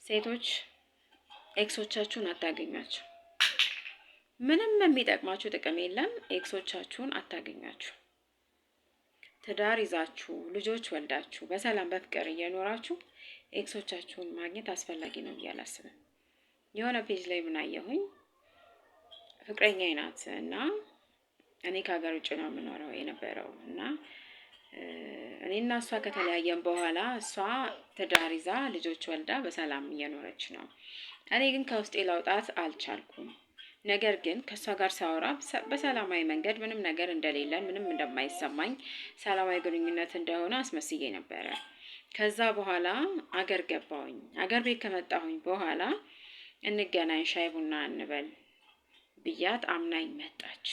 ሴቶች ex ኦቻችሁን አታገኟቸው። ምንም የሚጠቅማችሁ ጥቅም የለም። Ex ኦቻችሁን አታገኟቸው። ትዳር ይዛችሁ ልጆች ወልዳችሁ በሰላም በፍቅር እየኖራችሁ ex ኦቻችሁን ማግኘት አስፈላጊ ነው ብዬ አላስብም። የሆነ page ላይ ምን አየሁኝ፣ ፍቅረኛዬ ናት እና እኔ ከሀገር ውጭ ነው የምኖረው የነበረው እና እኔና እሷ ከተለያየን በኋላ እሷ ትዳር ይዛ ልጆች ወልዳ በሰላም እየኖረች ነው። እኔ ግን ከውስጤ ላውጣት አልቻልኩም። ነገር ግን ከእሷ ጋር ሳወራ በሰላማዊ መንገድ ምንም ነገር እንደሌለን፣ ምንም እንደማይሰማኝ፣ ሰላማዊ ግንኙነት እንደሆነ አስመስዬ ነበረ። ከዛ በኋላ አገር ገባሁኝ። አገር ቤት ከመጣሁኝ በኋላ እንገናኝ፣ ሻይ ቡና እንበል ብያት አምናኝ መጣች።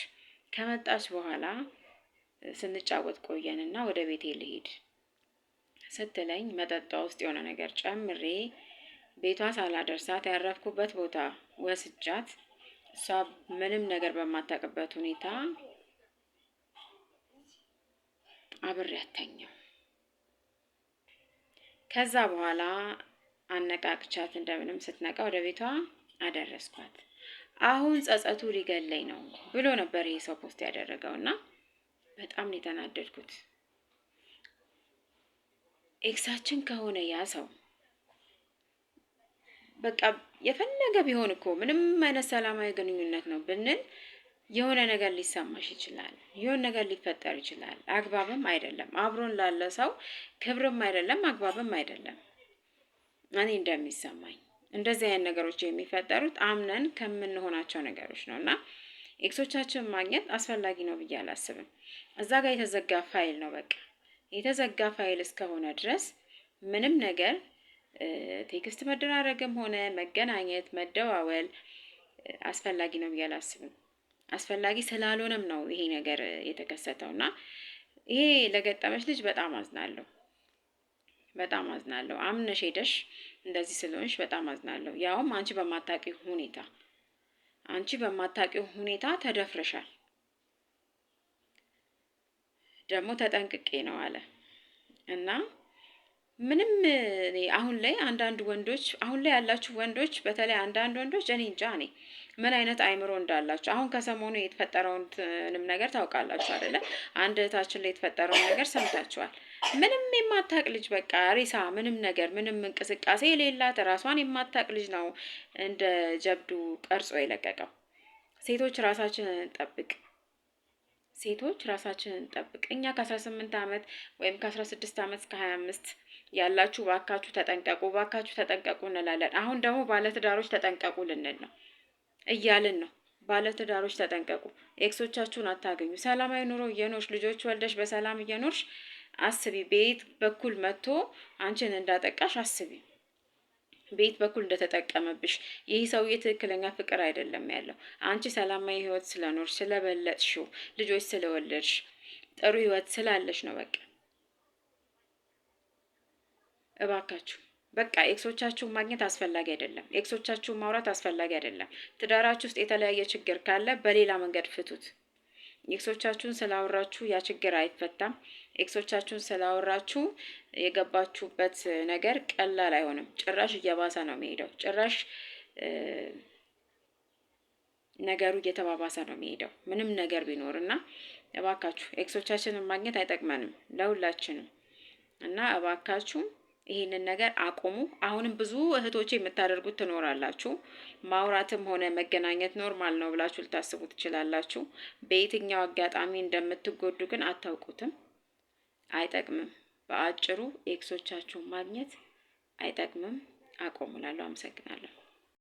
ከመጣች በኋላ ስንጫወት ቆየንና ወደ ቤቴ ልሂድ ስትለኝ መጠጧ ውስጥ የሆነ ነገር ጨምሬ ቤቷ ሳላደርሳት ያረፍኩበት ቦታ ወስጃት እሷ ምንም ነገር በማታውቅበት ሁኔታ አብሬያት ተኛሁ። ከዛ በኋላ አነቃቅቻት እንደምንም ስትነቃ ወደ ቤቷ አደረስኳት። አሁን ጸጸቱ ሊገለኝ ነው ብሎ ነበር ይሄ ሰው post ያደረገው እና በጣም ነው የተናደድኩት። Ex ኣችን ከሆነ ያ ሰው በቃ የፈለገ ቢሆን እኮ ምንም አይነት ሰላማዊ ግንኙነት ነው ብንል የሆነ ነገር ሊሰማሽ ይችላል። የሆነ ነገር ሊፈጠር ይችላል። አግባብም አይደለም። አብሮን ላለ ሰው ክብርም አይደለም፣ አግባብም አይደለም። እኔ እንደሚሰማኝ እንደዚህ አይነት ነገሮች የሚፈጠሩት አምነን ከምንሆናቸው ነገሮች ነው እና ex ኦቻችን ማግኘት አስፈላጊ ነው ብዬ አላስብም። እዛ ጋር የተዘጋ ፋይል ነው። በቃ የተዘጋ ፋይል እስከሆነ ድረስ ምንም ነገር text መደራረግም ሆነ መገናኘት፣ መደዋወል አስፈላጊ ነው ብዬ አላስብም። አስፈላጊ ስላልሆነም ነው ይሄ ነገር የተከሰተው እና ይሄ ለገጠመች ልጅ በጣም አዝናለሁ። በጣም አዝናለሁ። አምነሽ ሄደሽ እንደዚህ ስለሆንሽ በጣም አዝናለሁ። ያውም አንቺ በማታውቂው ሁኔታ ተደፍረሻል። ደግሞ ተጠንቅቄ ነው አለ እና ምንም እኔ አሁን ላይ አንዳንድ ወንዶች፣ አሁን ላይ ያላችሁ ወንዶች፣ በተለይ አንዳንድ ወንዶች፣ እኔ እንጃ እኔ ምን አይነት አይምሮ እንዳላችሁ። አሁን ከሰሞኑ የተፈጠረውንም ነገር ታውቃላችሁ አይደለ? አንድ እህታችን ላይ የተፈጠረውን ነገር ሰምታችኋል። ምንም የማታውቅ ልጅ፣ በቃ ሬሳ፣ ምንም ነገር፣ ምንም እንቅስቃሴ የሌላት፣ ራሷን የማታውቅ ልጅ ነው እንደ ጀብዱ ቀርጾ የለቀቀው። ሴቶች ራሳችንን እንጠብቅ። ሴቶች ራሳችንን እንጠብቅ። እኛ ከ18 ዓመት ወይም ከ16 ዓመት እስከ 25 ያላችሁ ባካችሁ ተጠንቀቁ፣ ባካችሁ ተጠንቀቁ እንላለን። አሁን ደግሞ ባለትዳሮች ተጠንቀቁ ልንል ነው እያልን ነው። ባለትዳሮች ተጠንቀቁ፣ ex ኦቻችሁን አታገኙ። ሰላማዊ ኑሮ እየኖርሽ፣ ልጆች ወልደሽ በሰላም እየኖርሽ አስቢ። በየት በኩል መጥቶ አንቺን እንዳጠቃሽ አስቢ። በየት በኩል እንደተጠቀመብሽ። ይህ ሰውዬ ትክክለኛ ፍቅር አይደለም ያለው። አንቺ ሰላማዊ ህይወት ስለኖርሽ፣ ስለበለጥሽው፣ ልጆች ስለወለድሽ፣ ጥሩ ህይወት ስላለሽ ነው። በቃ እባካችሁ በቃ ex ኦቻችሁን ማግኘት አስፈላጊ አይደለም። Ex ኦቻችሁን ማውራት አስፈላጊ አይደለም። ትዳራችሁ ውስጥ የተለያየ ችግር ካለ በሌላ መንገድ ፍቱት። Ex ኦቻችሁን ስላወራችሁ ያ ችግር አይፈታም። Ex ኦቻችሁን ስላወራችሁ የገባችሁበት ነገር ቀላል አይሆንም። ጭራሽ እየባሰ ነው የሚሄደው። ጭራሽ ነገሩ እየተባባሰ ነው የሚሄደው ምንም ነገር ቢኖር። እና እባካችሁ ex ኦቻችንን ማግኘት አይጠቅመንም ለሁላችንም። እና እባካችሁ ይሄንን ነገር አቁሙ። አሁንም ብዙ እህቶቼ የምታደርጉት ትኖራላችሁ። ማውራትም ሆነ መገናኘት normal ነው ብላችሁ ልታስቡ ትችላላችሁ። በየትኛው አጋጣሚ እንደምትጎዱ ግን አታውቁትም። አይጠቅምም። በአጭሩ ex ኦቻችሁን ማግኘት አይጠቅምም። አቆሙ እላለሁ። አመሰግናለሁ።